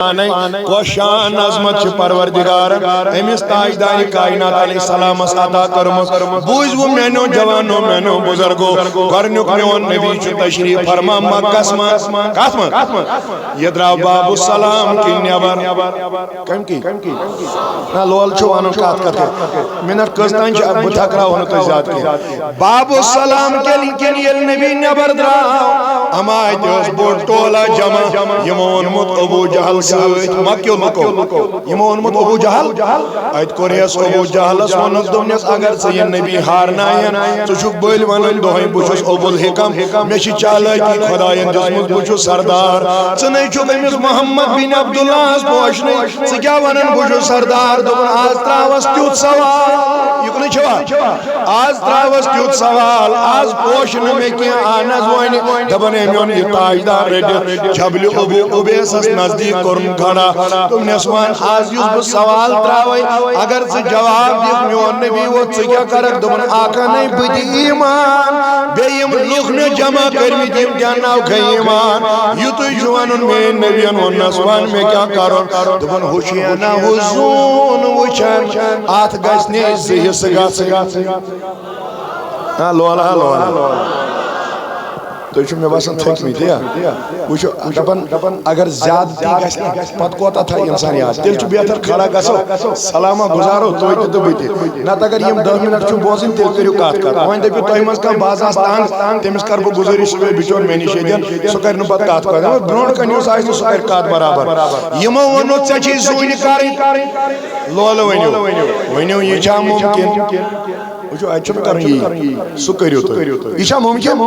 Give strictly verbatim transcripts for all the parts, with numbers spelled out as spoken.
پانے کۄس شان عظمت چھِ پروردگارن أمِس تاجدارِ کائنات علیہ السلامس عطا کٔرمٕژ۔ بوٗزِو میانیو جوانو، میانیو بزرگو، گۄڈٕنیُک میون نبی چھُ تشریف فرما مکس منٛز۔ کتھ منٛز؟ یہِ درٛاو باب السلام کِنۍ نٮ۪بر۔ کمہِ کِنۍ؟ نہ، لول چھُ ونان کتھ کتھ کتھ۔ منٹ کٔژ تام چھِ، بہٕ تھکراوو نہٕ تُہۍ زیادٕ کینٛہہ۔ باب السلام کِنۍ ییٚلہِ نبی نٮ۪بر درٛاو، اما اتہِ اوس بوٚڑ ٹولہ جمع، یِمو اوٚنمُت ابو جہل سۭتۍ، مکیو لُکو۔ یِمو اوٚنمُت ابو جہل۔ اتہِ کوٚر یس ابو جہلس ووٚنُکھ، دوٚپنس، اگر ژٕ یہِ نبی ہارناین، ژٕ چھُکھ بٔلۍ ونان دۄہے بہٕ چھُس ابو الحکم، مےٚ چھِ چالٲکی خداین دِژمٕژ، بہٕ چھُس سردار۔ ژٕ نے چھُکھ أمِس محمد بن عبداللہس پوشنٕے، ژٕ کیٛاہ ونان بہٕ چھُس سردار؟ دوٚپُن، از تراوس تیُتھ سوال۔ یہِ کُنُے چھوا؟ از تراوس تیُتھ سوال، از پوش نہٕ مےٚ کینٛہہ۔ اہن حظ، وۄنۍ دپان أمۍ اوٚن یہِ تاجدار رٔٹِتھ جبلِ ابو قبیسس نزدیٖک کوٚرُن کھڑا۔ دوٚپنس، وۄنۍ از یُس بہٕ سوال تراوے، اگر ژٕ جواب دِکھ، میون نبی ووت، ژٕ کیٛاہ کرکھ؟ دوٚپُن، اکھ انے بہٕ تہِ ایمان، بیٚیہِ یِم لُکھ مےٚ جمع کٔرمٕتۍ، یِم تہِ انناوکھے ایمان۔ یُتُے چھُ ونُن، میٲنۍ نبین ووٚننس، ون مےٚ کیٛاہ کرُن؟ دوٚپُن، ہُہ چھُ یا نہ ہُہ زوٗن وٕچھان، اتھ گژھِ نہٕ زٕ حصہٕ گژھٕنۍ۔ ہا، لولہٕ ہا، لولہٕ۔ تُہۍ چھِو مےٚ باسان تھٔکمٕتۍ، یا؟ وٕچھِو، دَپان، اگر زیادٕ تہِ گژھِ نا، پتہٕ کوتاہ تھایہِ انسان یاد؟ تیٚلہِ چھُ بہتر کھڑا گژھو، سلامہ گُزارو، تُہۍ تہِ تہٕ بہٕ تہِ۔ نتہٕ اگر یِم دَہ منٹ چھِو بوزٕنۍ، تیٚلہِ کٔرِو کتھ کتھ۔ وۄنۍ دٔپِو تۄہہِ منٛز کانٛہہ، بہٕ حظ آسہٕ تنگ، تٔمِس کرٕ بہٕ گُزٲرِش، سُہ بیٚہہِ بِچور مےٚ نِش ییٚتٮ۪ن، سُہ کرِ نہٕ پتہٕ کتھ کتھ۔ برونٛٹھ کنہِ یُس آسہِ تہٕ سُہ کرِ کتھ برابر۔ یِمو ووٚنُکھ، ژےٚ چھے زوٗنہِ کرٕنۍ۔ لولہٕ ؤنِو، ؤنِو، یہِ چھا مُمکِن؟ وٕچھِو، اَتہِ چھُنہٕ کَرُن یی۔ سُہ کٔرِو تُہۍ۔ یہِ چھا مُمکِن؟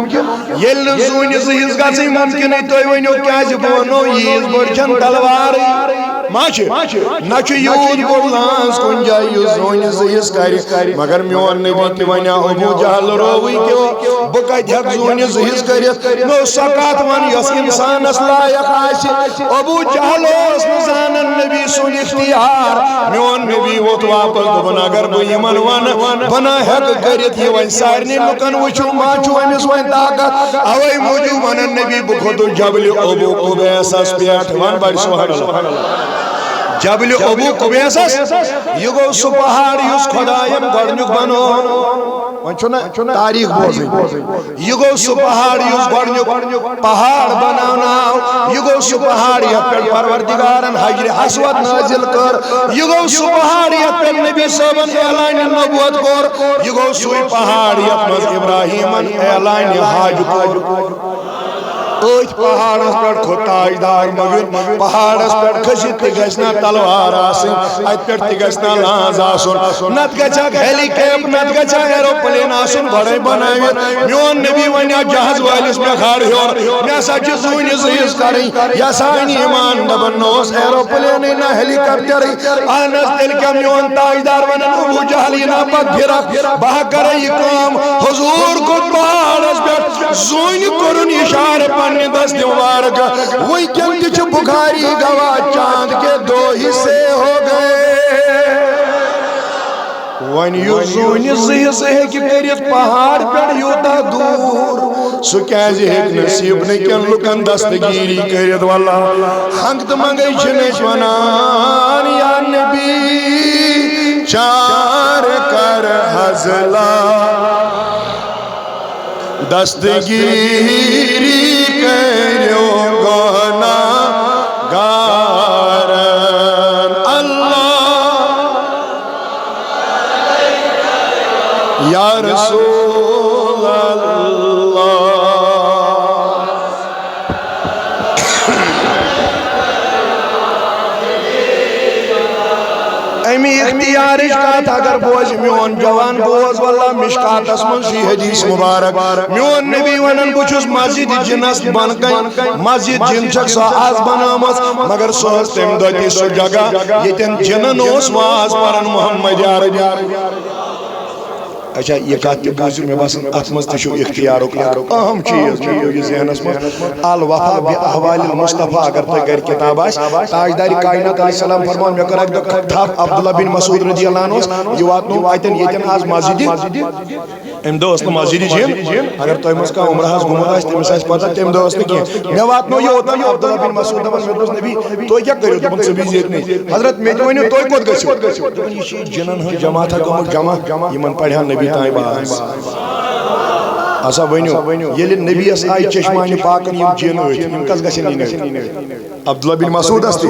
ییٚلہِ نہٕ زوٗنہِ زٕ حِصہٕ گژھٕنۍ مُمکِنٕے، تُہۍ ؤنِو، کیٛازِ؟ بہٕ وَنو، ییٖژ بٔڑ چھَنہٕ تلوارٕے۔ ما چھِ؟ نہ چھُ یوٗت بوٚڑ لانٛز کُنہِ جایہِ، یُس زوٗنہِ زٕ حِصہٕ کَرِ۔ مگر میون نبی تہِ وَنیٛا، ابو جہل رووٕے کیو، بہٕ کَتہِ ہٮ۪کہٕ زوٗنہِ زٕ حِصہٕ کٔرِتھ؟ مےٚ اوس سۄ کَتھ وَن، یۄس اِنسانَس لایق آسہِ۔ ابو جہل اوس نہٕ زانان نبی سُنٛد اختیار۔ میون نبی ووٚتھ واپس، دوٚپُن، اگر بہٕ یِمن ونہٕ، بہٕ نہ ہٮ۪کہٕ کٔرِتھ یہِ وۄنۍ سارنٕے لُکن وٕچھِو، ما چھُ أمِس وۄنۍ طاقت؟ اوے موٗجوٗب ونان نبی، بہٕ کھوٚتُس جبلِ ابو قبیسس پٮ۪ٹھ۔ ون بڑِ سبحان اللہ۔ جبلِ ابو قبیسس، یہِ گوٚو سُہ پہاڑ یُس خدایم گۄڈنیُک بنوو۔ وۄنۍ چھُنہ تاریخ بوزٕنۍ۔ یہِ گوٚو سُہ پہاڑ یُس گۄڈنیُک پہاڑ بناونہٕ آو۔ یہِ گوٚو سُہ پہاڑ یتھ پٮ۪ٹھ پروردگارن حجرِ اسود نٲزِل کٔر۔ یہِ گوٚو سُہ پہاڑ یتھ پٮ۪ٹھ نبی صٲبن اعلانِ نبوت کوٚر۔ یہِ گوٚو سُے پہاڑ یتھ منٛز ابراہیمن اعلانِ حج کوٚر۔ أتھۍ پہاڑس پٮ۪ٹھ کھوٚت تاجدار مگر پہاڑس پٮ۪ٹھ کھٔسِتھ تہِ گژھِ نہ تلوار آسٕنۍ، اتہِ پٮ۪ٹھ تہِ گژھِ نہ لانز آسُن، نتہٕ گژھِ اکھ ہیلی کیپ، نتہٕ گژھِ اکھ ایروپلین آسُن گۄڈے بنٲوِتھ۔ میون نبی ونیٛا جہاز وٲلِس، مےٚ کھار ہیوٚر، مےٚ ہسا چھِ زوٗنہِ زٕ حِصہٕ کرٕنۍ۔ یہِ ہسا انہِ ایمان، دپان نہ اوس ایروپلینٕے نہ ہیلی کاپٹرٕے۔ اہن حظ، تیٚلہِ کیٛاہ؟ میون تاجدار ونان، ابو جہل یہِ نا پتہٕ پھرکھ، بہٕ ہا کرے یہِ کٲم۔ حضور کھوٚت پہاڑس پٮ۪ٹھ، زوٗنہِ کوٚرُن اشارٕ پننہِ دستِ مبارکہٕ۔ وٕنکٮ۪ن تہِ چھُ بخاری گواہ، چاند کے دو حصے ہو گئے۔ وۄنۍ یُس زوٗنہِ زٕ حصہٕ ہیٚکہِ کٔرِتھ پہاڑ پٮ۪ٹھ یوٗتاہ دوٗر، سُہ کیٛازِ ہیٚکہِ نہٕ سیٖبنہٕ کٮ۪ن لُکن دستگیٖری کٔرِتھ؟ واللہ، ہنٛگ تہٕ منٛگے چھِنہٕ أسۍ وَنان، یا نبی، چار کر حضلا۔ دستگیری کریو گناہ گارن۔ اللہ، یا رسول اللہ۔ امی اختیارٕچ کتھ اگر بوزِ میون جوان، بوز واللہ، مشکاتس منٛز چھُ یہِ حدیث مبارک۔ میون نبی ونان، بہٕ چھُس مسجد جنس بۄنہٕ کنہِ، مسجد جن چھکھ سۄ از بنٲومٕژ، مگر سۄ ٲس تمہِ دۄہ تہِ سۄ جگہ ییٚتٮ۪ن جنن اوس واز پران محمد عربی۔ اچھا، یہِ کتھ تہِ بوٗزِو، مےٚ باسان، اتھ منٛز تہِ چھُ اختیارُک اکھ اہم چیٖز، مےٚ پیوٚو یہِ ذہنس منٛز۔ الوفا بہ احوال المصطفیٰ، اگر تۄہہِ گرِ کتاب آسہِ، تاجدارِ کائنات علیہ السلام فرمان، مےٚ کٔر اکہِ دۄہ تھپھ عبداللہ بن مسعود رضی اللہ عنہ، یہِ واتنوو اتٮ۪ن ییٚتٮ۪ن آز مسجدِ۔ امہِ دۄہ ٲس نہٕ مسجدِ جِن۔ اگر تۄہہِ منٛز کانٛہہ عمرہ ہس گوٚمُت آسہِ، تٔمِس آسہِ پتہ، تمہِ دۄہ ٲس نہٕ کینٛہہ۔ مےٚ واتنوو یہِ اوٚتام عبداللہ بن مسعود، دپان، مےٚ دوٚپُس، نبی، تُہۍ کیٛاہ کٔرِو؟ دوٚپُن، ژٕ بِہزِ ییٚتنٕے۔ حضرت، مےٚ تہِ ؤنِو، تُہۍ کوٚت گٔژھِو؟ دوٚپُن، یہِ چھِ جِنن ہٕنٛز جماعتھا گٔمٕژ جمع، یِمن پرِ ہا نبی تام واز۔ ہسا ؤنِو، ییٚلہِ نبیَس آیہِ چشمانِ پاکن یِم جِن أتھۍ، یِم کس گژھن یِنۍ أتھۍ؟ عبداللہ بن مسعودس تہِ،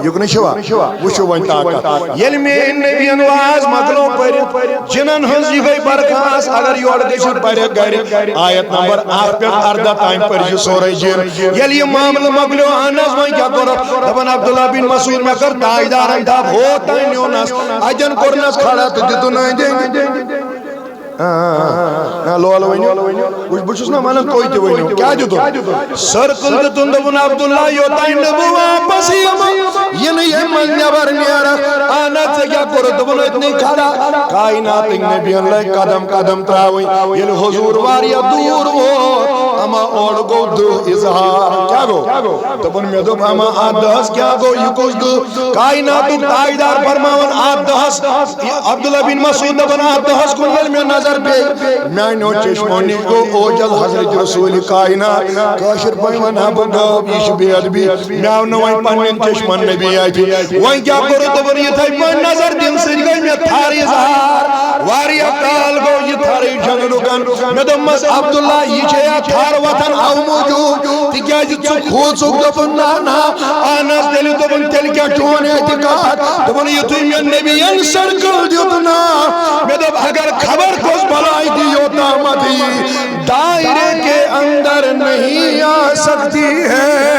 یُکنُے چھوا؟ وٕچھِو وۄنۍ طاقت۔ ییٚلہِ میٲنۍ نبیَن واز مۄکلو پٔرِتھ، جِنن ہٕنٛز یہِ گٔے برخاست، اگر یورٕ گٔژھِو پرِ گرِ، آیت نمبر اکھ پٮ۪ٹھ اردہ تام پٔرزِ سورہ جِن۔ ییٚلہِ یہِ معاملہٕ مۄکلیو، اہن حظ، وۄنۍ کیٛاہ کوٚرُکھ؟ دپان عبداللہ بن مسعود، مےٚ کٔر تاجدارن تھپھ، ہوت تام نیونس، اتٮ۪ن کوٚرنس کھڑا تہٕ دِتُن أنٛدۍ أنٛدۍ۔ آ، آ، آ، آ، لول ؤنِو۔ وٕچھ، بہٕ چھُس نہ ونان، تُہۍ تہِ ؤنِو۔ کیٛاہ دیُتُن؟ سرکل دیُتُن، دوٚپُن، عبداللہ، یوٚتام نہٕ بہٕ واپس یِمہٕ، یہِ نہٕ ییٚمہِ منٛز نٮ۪بر نیرکھ۔ اہن حظ، ژےٚ کیٛاہ کوٚرُتھ؟ دوٚپُن، أتنی کھڑا۔ کائناتٕکۍ نبیَن لٲگۍ قدم قدم ترٛاوٕنۍ۔ ییٚلہِ حضور واریاہ دوٗر ووت، اما اورٕ گوٚو دُہ اظہار۔ کیٛاہ گوٚو؟ دوٚپُن، مےٚ دوٚپ، اما اتھ دُہس کیٛاہ گوٚو؟ یہِ کُس دُہ؟ کائناتُک تاجدار فرماوان، اتھ دۄہس، عبداللہ بن مسعود دپان، اتھ دۄہس کُن ییٚلہِ مےٚ نظر پیٚیہِ، میانیو چشمو نِش گوٚو اوجل حضرت رسول کائنات۔ کٲشِر پٲٹھۍ ونہٕ ہا بہٕ غٲب، یہِ چھِ بے ادبی۔ مےٚ آو نہٕ وۄنۍ پننٮ۪ن چشمن نبی اتھِ۔ وۄنۍ کیٛاہ کوٚرُتھ؟ دوٚپُن، یِتھے پٲٹھۍ نظر دِنہٕ سۭتۍ گٔے مےٚ تھر اظہار۔ واریاہ کال گوٚو یہِ تھرٕے چھنہٕ رُکان۔ مےٚ دوٚپمس، عبداللہ، یہِ چھے یا تھر وۄتھان اَمہِ موٗجوٗب، تِکیٛازِ ژٕ کھوژُکھ؟ دوٚپُن، نہ، نہ۔ اہن حظ، تیٚلہِ دوٚپُن، تیٚلہِ کیٛاہ چون اعتقاد؟ دوٚپُن، یُتھُے مےٚ نبیَن سرکل دیُت نا، مےٚ دوٚپ، اگر خبر کۄس بلاے تہِ یوٚتامَتھ یی، دایرے کے اندر نہیں آ سکتی ہے۔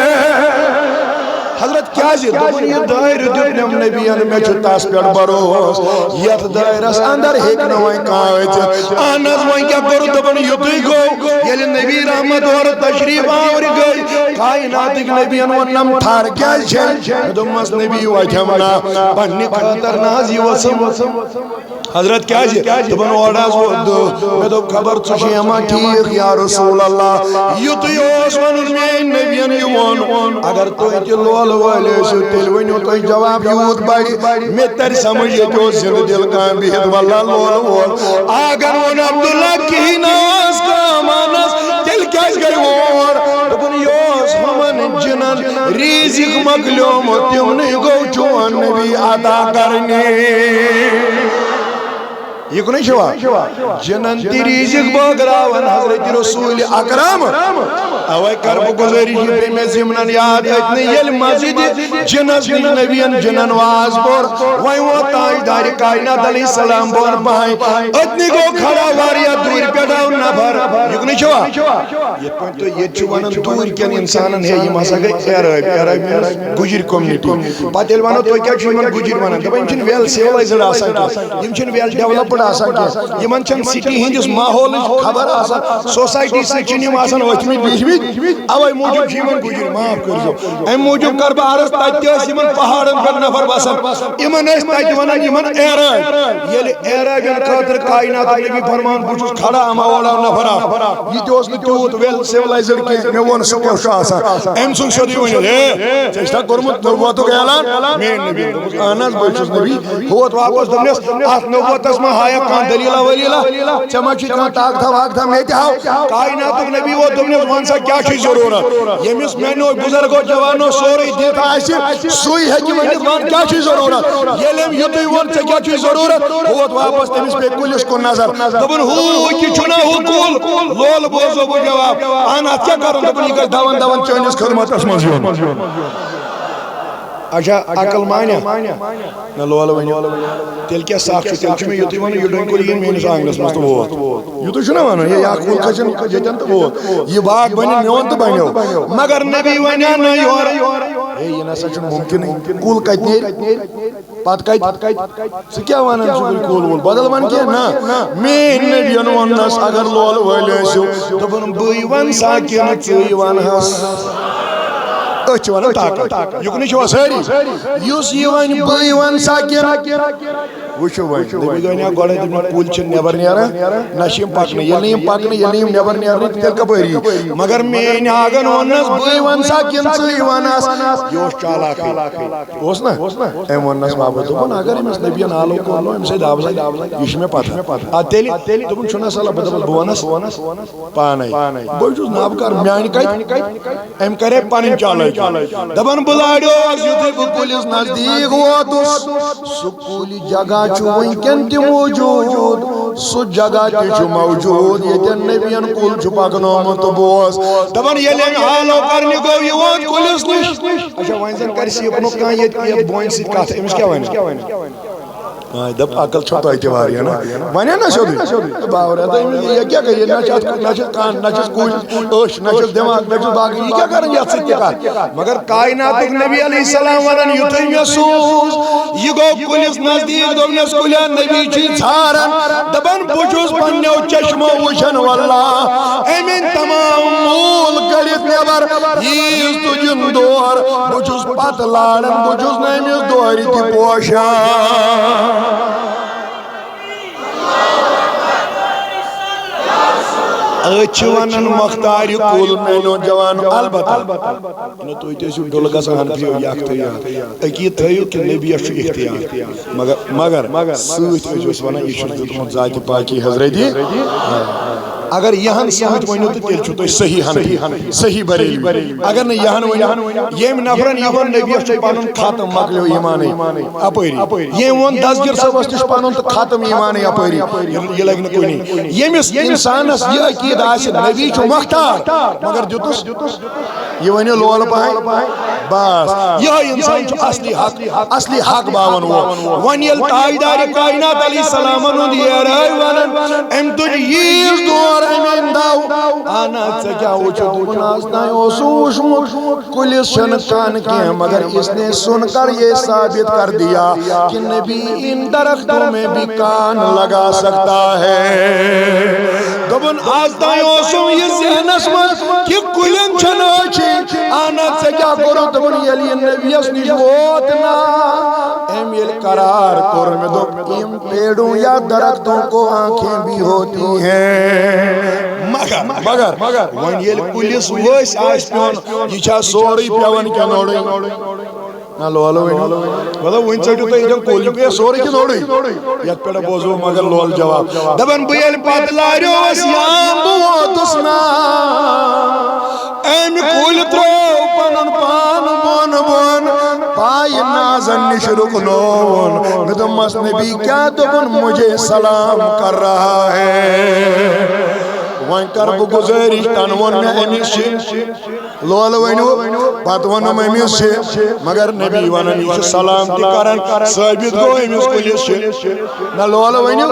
حضرت کیٛازِ؟ دوٚپُن، یہِ دٲیرٕ دیُت مےٚ نبیَن، مےٚ چھُ تَس پٮ۪ٹھ بھروسہٕ۔ یَتھ دٲیرَس اندر ہیٚکہِ نہٕ وۄنۍ کانٛہہ أژِتھ۔ اہن حظ، وۄنۍ کیٛاہ کوٚرُتھ؟ دوٚپُن، یُتُے گوٚو، ییٚلہِ نبی رحمت اورٕ تشریف آورِ گٔے، کائناتٕکۍ نبیَن ووٚننَم، تھر کیٛازِ چھَے؟ مےٚ دوٚپمَس، نبی وۄتھٮ۪م نہ، پننہِ خٲطرٕ نہ حظ، یہِ ؤژھٕم۔ حضرت کیٛازِ؟ دوٚپُن، اورٕ حظ ووت دُہ۔ مےٚ دوٚپ، خبر ژٕ چھُے اما ٹھیٖک، یا رسول اللہ؟ یُتُے اوس وَنُن، میٛٲنۍ نبیَن یہِ ووٚن۔ اگر تُہۍ تہِ لولہٕ وٲلۍ ٲسِو، تیٚلہِ ؤنِو تُہۍ جواب یوٗت بَڑِ۔ مےٚ تَرِ سَمٕجھ، ییٚتہِ اوس زِندٕ دِل کانٛہہ بِہِتھ، واللہ لولہٕ وول۔ آگَن ووٚن عبداللہ، کِہیٖنۍ نہٕ اوس کانٛہہ، مانَس، تیٚلہِ کیٛازِ گٔے اور؟ دوٚپُن، یہِ اوس ہُمَن جِنَن ریٖزِق مۄکلیومُت، تِمنٕے گوٚو چون نبی عطا کرنہِ۔ یہِ کُنُے چھُوا؟ جِنَن تہِ ریٖزِق بٲگراوان حضرت رسول اکرم۔ اوے کر بہٕ گُزٲرِش، یہِ پیٚیہِ مےٚ ضِمنَن یاد، أتنٕے ییٚلہِ مسجدِ جِنَس نِش نبیَن جِنَن واز پوٚر، وۄنۍ ووت تاجدارِ کائنات علیہ السلام بۄن پہن۔ أتنٕے گوٚو کھڑا، واریاہ دوٗرِ پٮ۪ٹھ آو نفر۔ یہِ کُنُے چھُوا؟ یِتھ پٲٹھۍ تُہۍ ییٚتہِ چھِو وَنان دوٗرِ کٮ۪ن اِنسانَن، ہے، یِم ہسا گٔے عرٲبۍ، عرٲبۍ means گُجِرۍ community۔ پَتہٕ ییٚلہِ وَنو، تُہۍ کیٛاہ چھِو یِمَن گُجِرۍ وَنان؟ دَپان، یِم چھِنہٕ well civilized آسان کینٛہہ، یِم چھِنہٕ well developed آسان کینٛہہ، یِمَن چھَنہٕ city ہِنٛدِس ماحولٕچ خبر آسان، society سۭتۍ چھِنہٕ یِم آسان ؤتھمٕتۍ بیٖٹھمٕتۍ، اَوَے موٗجوٗب چھِ یِمَن گُجِرۍ، معاف کٔرۍزیو۔ اَمہِ موٗجوٗب کَرٕ بہٕ عرض، تَتہِ تہِ ٲسۍ یِمَن پہاڑَن پٮ۪ٹھ نفر بسان، یِمَن ٲسۍ تَتہِ وَنان، یِمَن عرٲبۍ۔ ییٚلہِ عرٲبٮ۪ن خٲطرٕ کائناتُک نبی فرمان، بہٕ چھُس کھڑا، اما اورٕ آو نفر اکھ۔ یہِ تہِ اوس نہٕ تیوٗت well civilized کینٛہہ۔ مےٚ ووٚن، سُہ کیٛاہ چھُ آسان؟ أمۍ ژھُن سیوٚدُے ؤنِتھ، ہے، ژےٚ چھُکھا کوٚرمُت نبوتُک اعلان؟ میٛٲنۍ نبی۔ دوٚپُس، اہن حظ، بہٕ چھُس نبی۔ ہوت واپس دوٚپنَس، اتھ نبوتس ما ہایکھ کانٛہہ دٔلیٖلہ ؤلیٖلہ؟ ژےٚ ما چھُے کانٛہہ طاقتہ واقتہ؟ مےٚ تہِ ہاو۔ کائناتُک نبی ووت، دوٚپنَس، وَن سا، کیٛاہ چھُے ضروٗرت؟ ییٚمِس میٛانیو بُزرگو جوانو سورُے دِتھ آسہِ، سُے ہیٚکہِ ؤنِتھ، وَن، کیٛاہ چھُے ضروٗرت؟ ییٚلہِ أمۍ یُتُے ووٚن، ژےٚ کیٛاہ چھُے ضروٗرت؟ ہوت واپس تٔمِس پیٚیہِ کُلِس کُن نظر۔ دوٚپُن، ہُہ کہِ چھُنہ ہُہ کُل؟ لولہٕ بوزو بہٕ جواب۔ اہن، اتھ کیٛاہ کرُن؟ دوٚپُن، یہِ گژھِ دون دون چٲنِس خدمتس منٛز یُن۔ اچھا، عقل مانیا؟ نہ، لولہٕ ؤنِو۔ تیٚلہِ کیٛاہ سکھ چھُ؟ تیٚلہِ چھُ مےٚ یُتُے وَنُن، یہِ ڈوٗنۍ کُل یِیِن میٛٲنِس آنٛگنَس منٛز تہٕ ووت۔ یُتُے چھُنہ وَنُن، ہے، یہِ اکھ کُل کھسن ییٚتٮ۪ن تہٕ ووت۔ یہِ باغ بَنہِ میون تہٕ بَنیو۔ مگر نبی وَنیٛا نہ یورٕ، ہے، یہِ نہ سا چھُنہٕ مُمکِنٕے۔ کُل کَتہِ نیرِ؟ پَتہٕ کَتہِ؟ ژٕ کیٛاہ وَنان چھُکھ، یہِ کُل وُل؟ بدل وَن کینٛہہ؟ نہ، میٛٲنۍ نبیَن ووٚننَس، اگر لولہٕ وٲلۍ ٲسِو، دوٚپُن، بٕے وَنہٕ سا کِنہٕ ژٕے وَنہَس؟ أتھۍ چھِ وَنان طاقت۔ یُکنُے چھِوا سٲری؟ یُس یہِ وَنہِ بٕے وَنہٕ سا کِنہٕ؟ وٕچھِو وۄنۍ، نبی گٔے نہ گۄڈَے دوٚپمُت، کُلۍ چھِ نٮ۪بر نیران، نہ چھِ یِم پَکنٕے۔ ییٚلہِ نہٕ یِم پَکنٕے، ییٚلہِ نہٕ یِم نٮ۪بر نیرنٕے، تیٚلہِ کَپٲرۍ یی؟ مگر میٛٲنۍ آنٛگَن ووٚننَس، بٕے وَنہٕ سا کِنہٕ ژٕے وَنَس؟ یہِ اوس چالاکٕے۔ اوس نہ؟ أمۍ ووٚننَس، بابا دوٚپُن، اگر أمِس نبیَن آلو کوٚر نہٕ، أمِس ہے دَب لَگہِ، یہِ چھِ مےٚ پَتہ۔ آ، تیٚلہِ دوٚپُن، چھُنہ سَہل، بہٕ دَپَس، بہٕ وَنَس پانَے۔ بہٕ چھُس نابکار، میٛانہِ کَتھِ؟ أمۍ کَرے پنٕنۍ چالٲکی۔ دَپان، بہٕ لاریوس، یُتھُے بہٕ کُلِس نزدیٖک ووتُس، سُہ کُلۍ جگہ چھُ وٕنکٮ۪ن تہِ موجوٗد، سُہ جگہ تہِ چھُ موجوٗد، ییٚتٮ۪ن نبیَن کُل چھُ پَکنومُت۔ تہٕ بہٕ اوس دَپان، ییٚلہِ أمۍ آلو کَرنہِ گوٚو، یہِ ووت کُلِس نِش۔ اچھا، وۄنۍ زَن کَرِ سیٖپنُک کانٛہہ ییٚتہِ، ییٚتہِ بونہِ سۭتۍ کَتھ، أمِس کیٛاہ وَنہِ؟ آ، دَپ، عقل چھو تۄہہِ تہِ واریاہ نا؟ وَنہِ نا سیوٚدُے۔ تہٕ باورٕ، تہٕ أمِس یہِ کیٛاہ کَرِ؟ نہ چھِ اَتھ، نہ چھِ کان، نہ چھِس کُلۍ أچھ، نہ چھِس دٮ۪ماغ، نہ چھِس باقٕے۔ یہِ کیٛاہ کَران یَتھ سۭتۍ تہِ کَتھ؟ مگر کائناتُک نبی علیہ السلام وَنان، یُتھُے مےٚ سوٗز، یہِ گوٚو کُلِس نزدیٖک، دوٚپنَس، کُلیا، نبی چھُے ژھاران۔ دَپان، بہٕ چھُس پنٛنیو چشمو وٕچھان، واللہ، أمۍ أنۍ تمام موٗل کٔڑِتھ نٮ۪بر، ییٖژ تُجِن دور۔ بہٕ چھُس پتہٕ لاران، بہٕ چھُس نہٕ أمِس دورِ تہِ پوشان۔ أتھۍ چھِ وَنان مۄختارِ کُل، میٛانیو جوانو۔ البتہ نہ، تُہۍ تہِ ٲسِو ڈُلہٕ گژھان حنفی یَتھ تہٕ یَتھ۔ عقیٖد تھٲیِو کہِ نبیَس چھُ اختیار۔ مگر، مگر سۭتۍ ٲسۍزیوس وَنان، یہِ چھُ دیُتمُت ذاتِ پاکی حضرتی۔ اگر یِہن سۭتۍ ؤنِو تہٕ تیٚلہِ چھُو تُہۍ صحیح حنفی، صحیح بریلوی۔ اگر نہٕ یِہن ؤنِو، ییٚمۍ نفرن یہِ ووٚن، نبیَس چھُ پنُن ختم، مۄکلیو ایٖمانٕے اَپٲری۔ ییٚمۍ ووٚن دستگیر صٲبَس تہِ چھُ پنُن تہٕ ختم ایٖمانٕے اَپٲری، یہِ، یہِ لگہِ نہٕ کُنی۔ ییٚمِس اِنسانَس یہِ عقیٖدٕ آسہِ، نبی چھُ مۄختار، مگر دیُتُس یہِ ؤنِو لولہٕ پہن۔ بس، یِہوٚے اِنسان چھُ اصلی حق، اصلی حق باوَن وول۔ وۄنۍ ییٚلہِ تاجدارِ کائنات علیہ السلامَن ہُنٛد یہِ رٲوۍ وَنان، أمۍ تُج ییٖژ دور، أمۍ أنۍ دَو۔ اہن حظ، ژےٚ کیٛاہ وٕچھُتھ؟ دوٚپُن، آز تام اوسُم وٕچھمُت، کُلِس چھَنہٕ کَن کینٛہہ، مگر اس نے سُن کر یہ ثابت کر دیا کہ نبی ان درختوں میں بھی کان لگا سکتا ہے۔ دوٚپُن، آز تام اوسُم یہِ ذہنس منٛز کہِ کُلٮ۪ن چھَنہٕ أچھ۔ اہن حظ، ژےٚ کیٛاہ کوٚرُتھ؟ دوٚپُن، ییٚلہِ یہِ نبیَس نِش ووت نا، أمۍ ییٚلہِ قرار کوٚر، مےٚ دوٚپ، ان پیڑوں یا درختوں کو آنکھیں بھی ہوتی ہیں۔ مگر، مگر، وۄنۍ ییٚلہِ کُلِس ؤسۍ آسہِ پیوٚن، یہِ چھا سورُے پیوان کِنہٕ اوٚڑُے؟ نہ، لولہٕ ؤنِو۔ مطلب، وۄنۍ ژٔٹِو تُہۍ ییٚتٮ۪ن کُل، یہِ پیٚیہِ سورُے کِنہٕ اوٚڑُے؟ یَتھ پٮ۪ٹھ بوزو مگر لولہٕ جواب۔ دَپان، بہٕ ییٚلہِ پَتہٕ لاریوس یام، بہٕ ووتُس نا، أمۍ کُلۍ ترٛوو پَنُن پان بۄن بۄن، پایہِ نازَن نِش رُکنووُن۔ مےٚ دوٚپمَس، نبی کیٛاہ؟ دوٚپُن، مجھے سلام کر رہا ہے۔ وۄنۍ کَرٕ بہٕ گُزٲرِش، تَنہٕ ووٚن مےٚ أمِس چھِ لولہٕ ؤنِو، پتہٕ ووٚنُم أمِس چھِ، مگر نبی وَنان، یہِ چھُ سلام تہِ کران، ثٲبت گوٚو أمِس کُلِس چھِ۔ نہ لولہٕ ؤنِو۔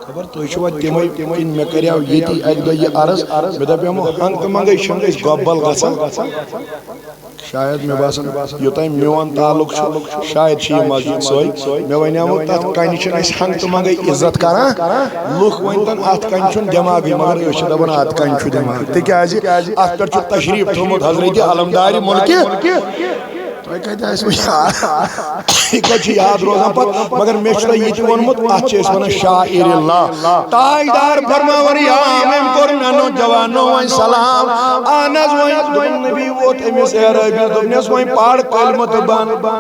خبر تُہۍ چھِوا تِمے، کِنہٕ مےٚ کریو ییٚتی اَکہِ دۄہ یہِ عرض، مےٚ دَپیومو، ہنٛگ تہٕ منٛگے چھِنہٕ أسۍ گۄبل گژھان۔ شاید مےٚ باسان، یوٚتام میون تعلق چھُ، شاید چھِ یہِ مسجد سۄے۔ مےٚ وَنیٛاومو، تَتھ کَنہِ چھِنہٕ أسۍ ہنٛگ تہٕ منٛگے عزت کران۔ لُکھ ؤنۍتَن، اَتھ کَنہِ چھُنہٕ دٮ۪ماغٕے، مگر أسۍ چھِ دَپان، اَتھ کَنہِ چھُ دٮ۪ماغ۔ تِکیٛازِ اَتھ پٮ۪ٹھ چھُ تشریٖف تھوٚومُت حضرت علمدارِ مُلکہِ۔ تۄہہِ کَتہِ آسِوٕ یاد؟ یہِ کَتہِ چھُ یاد روزان پَتہٕ؟ مگر مےٚ چھُ تۄہہِ یہِ تہِ ووٚنمُت، اَتھ چھِ أسۍ وَنان شاعر اللہ۔ تاجدار فرماوان، یا أمۍ کوٚر مےٚ نوجوانو وۄنۍ سلام۔ اہن حظ، وۄنۍ دوٚپُن، نبی ووت أمِس اعرابی، دوٚپنَس، وۄنۍ پَر کلمہٕ تہٕ بَن۔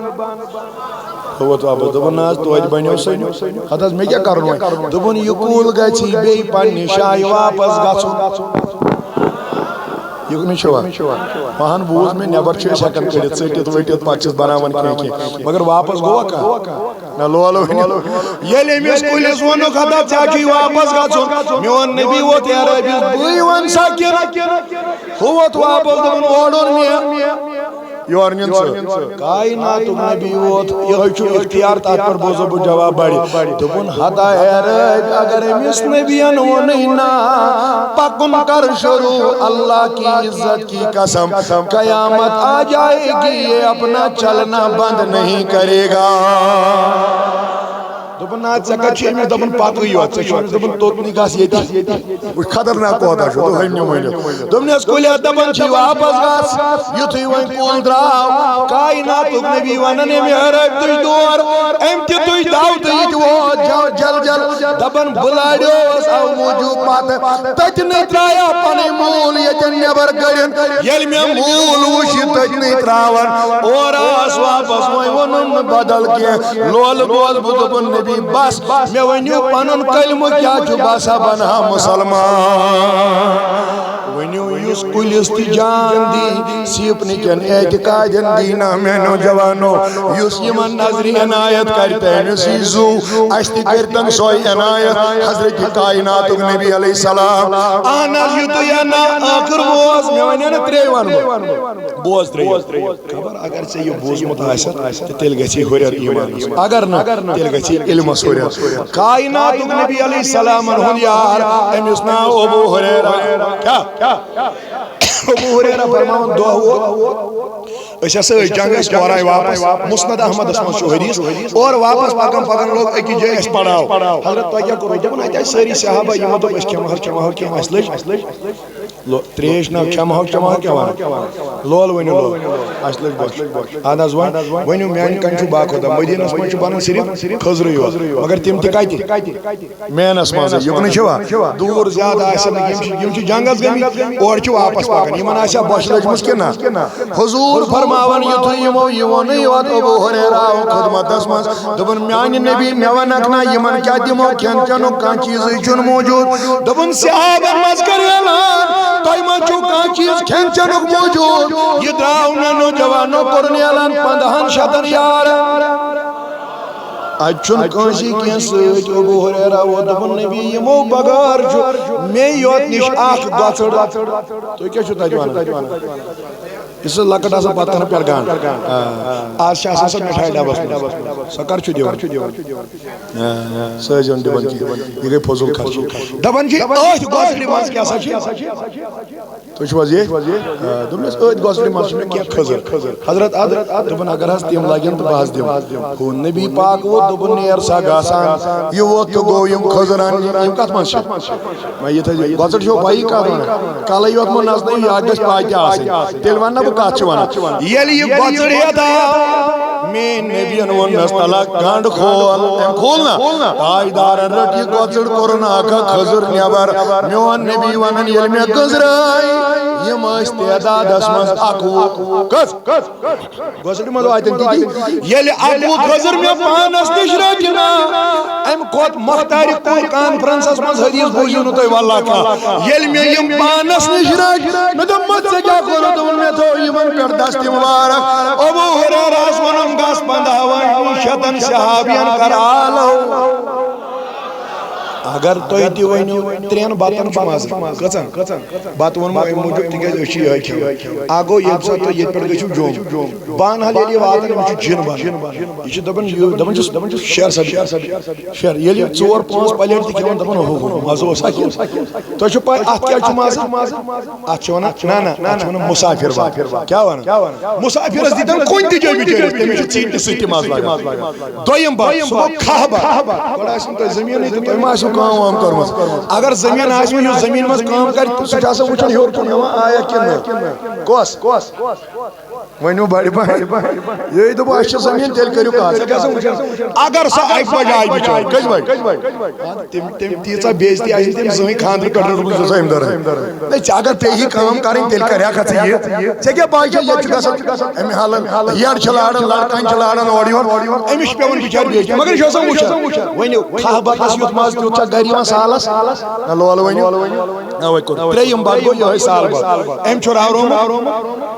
ہُہ ووت واپس، دوٚپُن، نہ حظ، توتہِ بَنیو سُہ۔ ہَتہٕ حظ، مےٚ کیٛاہ کَرُن وۄنۍ؟ دوٚپُن، یہِ کُل گژھِ بیٚیہِ پنٛنہِ جایہِ واپس گژھُن۔ یہِ کُنہِ چھُوا؟ پَہَن بوٗز مےٚ، نٮ۪بر چھِ أسۍ ہٮ۪کان کٔڑِتھ، ژٔٹِتھ ؤٹِتھ، پَتہٕ چھِس بَناوان کینٛہہ کینٛہہ۔ مگر واپس گوٚوا کانٛہہ؟ نہ، لولہٕ ؤنِو۔ ییٚلہِ أمِس کُلِس ووٚنُکھ، ہتا ژےٚ چھُے واپس گژھُن، میون نبی ووت اعرابی، بٕے وَن سا کِنہٕ؟ ہُہ ووت واپس، دوٚپُن، اورٕ اوٚن مےٚ، یورٕ نِن ژٕ۔ کائناتُک نبی ووت، یِہوٚے چھُ اختیار، تَتھ پٮ۪ٹھ بوزو بہٕ جواب بَڑِ۔ دوٚپُن، ہتا اعرابی، اگر أمِس نبیَن ووٚنُے نا، پَکُن کر شروع، اللہ کی عزت کی قسم، قیامت آ جائے گی، یہ اپنا چلنا بند نہیں کرے گا۔ دوٚپُن، "نہ، ژےٚ کَتہِ چھُ أمِس؟" دوٚپُن، "پَکٕے یوت، ژےٚ چھُنہٕ أمِس۔" دوٚپُن، "توٚتنٕے گژھ ییٚتی۔ وٕچھ، خطرناک کوتاہ چھُ۔" دوٚپُن، "ہیٚمہِ نیوٗ ؤنِتھ۔" دوٚپنَس، "کُلٮ۪تھ دَپان چھِ واپَس گژھ۔" یُتھُے وۄنۍ کُل درٛاو، کائناتُک نبی وَنان، "أمۍ ہرٲوۍ تُہۍ دور، أمۍ تہِ تُہۍ دَو تہٕ یہِ تہِ ووت جل جل جل۔" دَپان، بہٕ لاریوس اَوٕ موٗجوٗب پَتہٕ، تَتہِ نَے ترٛایاو پَنٕنۍ موٗل ییٚتٮ۪ن نٮ۪بَر کٔڑِتھ۔ ییٚلہِ مےٚ موٗل وُچھ یہِ تٔتنٕے ترٛاوان، اورٕ آس واپس، وۄنۍ ووٚنُم نہٕ بدل کینٛہہ۔ لولہٕ گوس بہٕ، دوٚپُن، "نبی، بس، مےٚ ؤنِو پنُن کلمہٕ کیٛاہ چھُ، بہٕ ہسا بنہٕ ہا مُسلمان۔" ؤنِو، یُس کُلِس تہِ جان دی، سیٖپنہٕ کٮ۪ن اعتقادن دی نہ میٛانیو جوانو، یُس یِمن نظرِ عنایت کرِ تہٕ أمِس یی زُو، اَسہِ تہِ کٔرۍتن سۄے عنایت۔ حضرت کائناتُک نبی علیہ السلام، اہن حظ، یُتُے یا نہ، ٲخٕر بوز، مےٚ وَنیا نہٕ ترٛے وَنہٕ بہٕ۔ بوز ترٛے۔ خبر اگر ژےٚ یہِ بوٗزمُت آسہِ، تہٕ تیٚلہِ گژھی ہُرٮ۪ر ایٖمانَس۔ اگر نہٕ، تیٚلہِ گژھی علمَس ہُرٮ۪ر۔ کائناتُک نبی علیہ السلامَن ہُنٛد یار، أمِس ناو ابو ہریرہ۔ کیٛاہ؟ ابو ہریرہ فرماوان، دۄہ ووت، أسۍ ہسا ٲسۍ جنگس، اورٕ آے واپس۔ مسند احمدس منٛز چھُ حدیث، اورٕ واپس پکان پکان لوگ أکِس جایہِ اَسہِ پڑاو۔ حضرت، تۄہہِ کیٛاہ کوٚروٕ؟ دوٚپُن، اَتہِ آسہِ سٲری صحابہ، یِمو دوٚپ، "أسۍ کھٮ۪مہٕ ہو، کھٮ۪مہٕ ہو کینٛہہ، اَسہِ لٔج۔" لو-، ترٛیش نہ کھٮ۪مہٕ ہو، کھٮ۪مہٕ ہو کیٛاہ وَنان؟ لول ؤنِو لول۔ اَسہِ لٔج بۄچھ۔ اَدٕ حظ وۄنۍ، ؤنِو میٛانہِ کَنہِ چھُ باقٕے خۄدا۔ مدیٖنَس منٛز چھُ بَنان صرف خٔزرٕے یوت۔ مگر تِم تہِ کَتہِ؟ مینَس منٛزٕے۔ یُکنُے چھُوا؟ دوٗر زیادٕ آسن نہٕ۔ یِم چھِ، یِم چھِ جنٛگَس گٔمٕتۍ، اورٕ چھِ واپَس پَکان۔ یِمَن آسہِ ہا بۄچھِ لٔجمٕژ کِنہٕ نہ؟ حضوٗر فرماوان، یُتھُے یِمو یہِ ووٚنُے یوت ابو ہریرہ آو خدمتَس منٛز، دوٚپُن، "میانہِ نبی، مےٚ وَنکھ نا، یِمن کیٛاہ دِمو؟ کھٮ۪ن چٮ۪نُک کانٛہہ چیٖزٕے چھُنہٕ موٗجوٗد۔" دوٚپُن، صحابن منٛز کٔرِو اعلان، تۄہہِ ما چھُو کانٛہہ چیٖز کھٮ۪ن چٮ۪نُک موٗجوٗد؟ یہِ درٛاو مےٚ نوجوانو، کوٚرُن اعلان پنٛدہن شتن یارن۔ اَتہِ چھُنہٕ کٲنٛسی کینٛہہ سۭتۍ۔ ابو ہریرہ ووت، دوٚپُن، نبی، یِمو بغٲر چھُ مےٚ یوت نِش اکھ گۄژٕر۔ تُہۍ کیٛاہ چھِو تَتہِ وَنان؟ یُس سُہ لۄکٕٹ آسان پتہٕ کران پٮ۪ٹھ گنٛڈ۔ آ۔ آز چھِ آسان سۄ مِٹھایہِ ڈبس منٛز۔ سۄ کر چھُ دِوان؟ آ، سۄ ٲسۍ زیُن دِوان کینٛہہ۔ یہِ گٔے فضوٗل خرچی۔ دپان چھِ أتھۍ گۄژرِ منٛز کیٛاہ سا چھِ؟ تُہۍ چھِو حظ یہِ؟ آ، دوٚپمَس، أتھۍ گۄژرِ منٛز چھِ مےٚ کینٛہہ کھٔزٕر۔ حضرت ادٕ دوٚپُن، اگر حظ تِم لگن تہٕ بہٕ حظ دِمہٕ۔ ہُہ نبی پاک ووت، دوٚپُن، نیر سا گژھ۔ یہِ ووت تہٕ گوٚو، یِم کھٔزٕر اَننہِ، یِم کتھ منٛز چھِ؟ وۄنۍ یہِ تھٲیزیو، گۄژٕر چھو پَیی کَتھ وَنان؟ کَلَے یوت مہٕ نَژنٲیِو، یہِ اَتھ گژھِ پَے تہِ آسٕنۍ۔ تیٚلہِ وَنہٕ نا بہٕ کَتھ چھِ وَنان۔ ییٚلہِ یہِ گۄژٕر ہٮ۪تھ آو، میٛٲنۍ نبیَن ووٚننَس، "تَلہ گَنٛڈ کھول۔" أمۍ کھول نا؟ تاجدارَن رٔٹ یہِ گۄژٕر، کوٚرُن اَکھ اَکھ کھٔزٕر نٮ۪بَر۔ میون نبی وَنان، ییٚلہِ مےٚ گٔنٛزرٲے، یِم ٲسۍ تعدادَس منٛز اَکوُہ۔ کٔژ؟ گۄژرِ منٛز واتن تِتی۔ ییٚلہِ اَکوُہ کھٔزٕر مےٚ پانس نِش رٔٹۍ نا، اَمہِ کھۄتہٕ مۄختارِ کُل کانفرنسس منٛز حدیث بوٗزِو نہٕ تُہۍ واللہ کانٛہہ۔ ییٚلہِ مےٚ یِم پانس نِش رٔٹۍ، مےٚ دوٚپ، "مت ژےٚ کیٛاہ کوٚرُتھ؟" دوٚپُن، "مےٚ تھٲو یِمن پٮ۪ٹھ دستِ مُبارک۔" ابو ہریرہس ووٚنُن، "گژھ پنٛدہوَن شتن صحابین کر آلو۔" اگر تُہۍ تہِ ؤنِو، ترٛٮ۪ن بتن چھُ مزٕ۔ کٔژن؟ بتہٕ ووٚنمو اَمہِ موٗجوٗب، تِکیٛازِ أسۍ چھِ یِہوٚے کھٮ۪وان۔ اکھ گوٚو، ییٚمہِ ساتہٕ تُہۍ ییٚتہِ پٮ۪ٹھ گٔژھِو جوٚم، بانہال ییٚلہِ یہِ واتان، أمِس چھُ جِن بنان۔ یہِ چھُ دَپان، یہِ دَپان چھُس، دَپان چھُس، شیر صٲب، شیر صٲب، شیر۔ ییٚلہِ یہِ ژور پانٛژھ پلیٹ تہِ کھٮ۪وان، دَپان، "اوہ، اوہ، مَزٕ اوس اَتہِ۔" تۄہہِ چھُو پَے، اَتھ کیٛاہ چھُ مَزٕ؟ اَتھ چھِ وَنان، نہ، نہ، اَتھ چھِ وَنان مُسافِر بَتھ۔ کیٛاہ وَنان؟ مُسافِرَس دِتَن کُنہِ تہِ جایہِ بِچٲرِس، تٔمِس چھُ ژیٖٹِس سۭتۍ تہِ مَزٕ لَگان۔ دوٚیِم بَتھ، سُہ گوٚو کھاہ بَتھ۔ گۄڈٕ آسہِ نہٕ تۄہہِ زٔمیٖنٕے تہٕ تۄہہِ ما آسِو کٲم وٲم کٔرمٕژ۔ اگر زٔمیٖن آسہِ وۄنۍ، یُس زٔمیٖن منٛز کٲم کَرِ، سُہ چھُ آسان وٕچھان ہیوٚر کُن، یِوان آیا کِنہٕ نہٕ۔ کۄس؟ ؤنِو بَڑِ بَڑِ۔ یے دوٚپُن، اَسہِ چھِ زٔمیٖن، تیٚلہِ کٔرِو کَتھ۔ ژےٚ کیٛاہ سا وٕچھان؟ اگر سۄ اَکہِ بَجہِ آیہِ بِچٲرۍ، کٔژِ بَجہِ؟ تٔمۍ، تٔمۍ تیٖژاہ بے عزتی آسہِ نہٕ تٔمۍ زٕہٕنۍ خانٛدرٕ پٮ۪ٹھ رٔٹمٕژ، یُس أمۍ دٔرٕے۔ ہے، ژےٚ اگر پیٚیہِ کٲم کَرٕنۍ، تیٚلہِ کَرِ ہا کَتھ ژٕ یہِ۔ ژےٚ کیٛاہ پَے چھےٚ، ییٚتہِ چھُ گژھان اَمہِ حالہٕ یَڈ چھِ لاران، لَڑکَن چھِ لاران اورٕ یور۔ أمِس چھِ پٮ۪وان بِچارِ بے عزتی۔ مگر یہِ چھُ آسان وٕچھان۔ ؤنِو، کھاہ بَتَس یُتھ مَزٕ، تیُتھ چھا گَرِ یِوان سالَس؟ نہ، لولہٕ ؤنِو۔ اَوَے کوٚر۔ ترٛیٚیِم بَتہٕ گوٚو یِہوٚے سال بَتہٕ۔ أمۍ چھُ راورومُت۔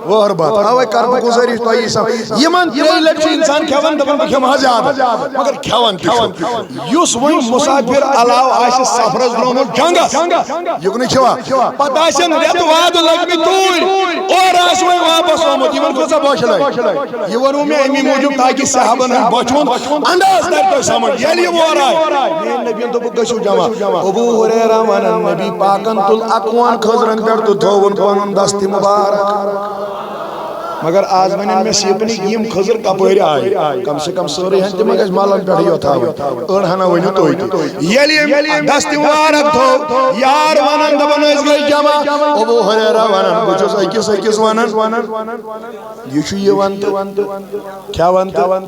وہر بات۔ اوے کر بہٕ گُزٲرِش تۄہہِ یی سم-، یِمن ترٛیٚیہِ لٹہِ چھُ انسان کھٮ۪وان، دپان بہٕ کھٮ۪مہٕ ہا زیادٕ، مگر کھٮ۪وان تہِ چھُ۔ یُس وۄنۍ مسافر علاوٕ آسہِ سفرس درٛامُت جنگس، یُکنُے چھوا؟ پتہٕ آسن رٮ۪تہٕ وادٕ لٔگمٕتۍ توٗرۍ، اورٕ آسہِ وۄنۍ واپس آمُت، یِمن کۭژاہ بۄچھِ لگہِ؟ یہِ ووٚنوٕ مےٚ امی موٗجوٗب تاکہِ صحابن ہُنٛد بۄچھِ ہُنٛد انداز ترِ تۄہہِ سمجھ۔ ییٚلہِ یِم اورٕ آے، میٲنۍ نبیَن دوٚپُکھ، گٔژھِو جمع۔ ابو ہریرہ ونان، نبی پاکن تُل اکوُہن کھٔزرن پٮ۪ٹھ تہٕ تھووُن پنُن دستِ مبارک۔ مگر آز ونن مےٚ سیٖپنٕکۍ یِم خٔزٕر کپٲرۍ آیہِ۔ کم سے کم سٲرٕے ہن تہِ ما گژھِ ملن پٮ۪ٹھٕے یوت تھاوٕنۍ۔ أڑ ہنا ؤنِو تُہۍ تہِ۔ ییٚلہِ یِم دستہِ مبارک تھوٚو، یار ونان دپان أسۍ گٔے جمع۔ ابو ہریرہ ونان بہٕ چھُس أکِس أکِس ونان۔ یہِ چھُ یِوان تہٕ کھٮ۪وان تہٕ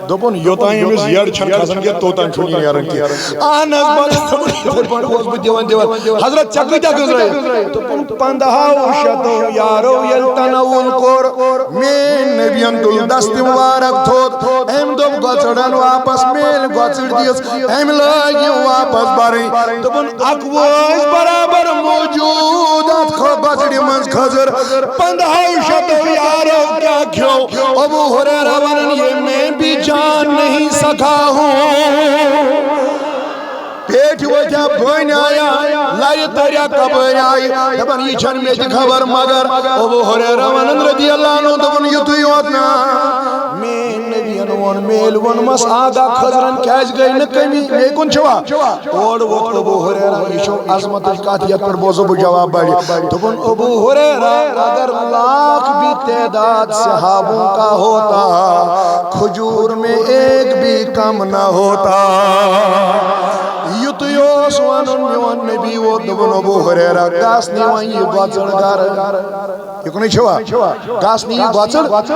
دوٚپُن، یوٚتام أمِس یٔڈ چھَنہٕ کھسان کینٛہہ، توٚتام چھُنہٕ یہِ نیران کینٛہہ۔ اہن حظ، بَس، یِتھَے پٲٹھۍ اوس بہٕ دِوان، دِوان۔ حضرت، ژےٚ کۭتیٛاہ گٔنٛزرٲیِتھ؟ دوٚپُن، پنٛدہو شتو یارو ییٚلہِ تناوُل کوٚر، میٛٲنۍ نبیَن تُل دستہِ مبارک تھوٚد۔ أمۍ دوٚپ، گۄژٕڑَن واپس میٛٲنۍ گۄژٕڑ دِژ۔ أمۍ لٲگۍ یِم واپس بَرٕنۍ۔ دوٚپُن، اکوُہ ٲسۍ برابر موجود اتھ خ-، گۄژرِ منٛز خٔزٕر۔ پندہو شتو یارو کیا کھیو؟ ابو ہریرہ ونان، یہ میں بھی جان نہیں سکا ہوں۔ پیٹھ وجہ بٲنۍ آیا، لرِ تریا کبٲرۍ آیہِ۔ دپان، یہ چھن مےٚ تہِ خبر، مگر ابو ہریرہ ونان رضی اللہ عنہ، دوٚپُن، یُتُے یوت نا۔ میٛٲنۍ نبیَن ووٚن، میلہِ ووٚنمَس، آگاہ خٔزرَن کیٛازِ گٔے نہٕ کٔمی؟ مے کُن چھُوا؟ اورٕ ووت ابو ہریرہ، یہِ چھو عظمتٕچ کتھ، یتھ پٮ۪ٹھ بوزو بہٕ جواب بڑِ۔ دوٚپُن، ابو ہریرہ، اگر لاکھ بھی تعداد صحابوں کا ہوتا، کھجور میں ایک بھی کم نہ ہوتا۔ یُتُے اوس ونُن، میون نبی ووت، دوٚپُن، ابو ہریرہ، گژھ نِوان یہِ گۄژٕر گرٕ۔ یہِ کُنُے چھُوا؟ گژھ نِوان یہِ گۄژٕر۔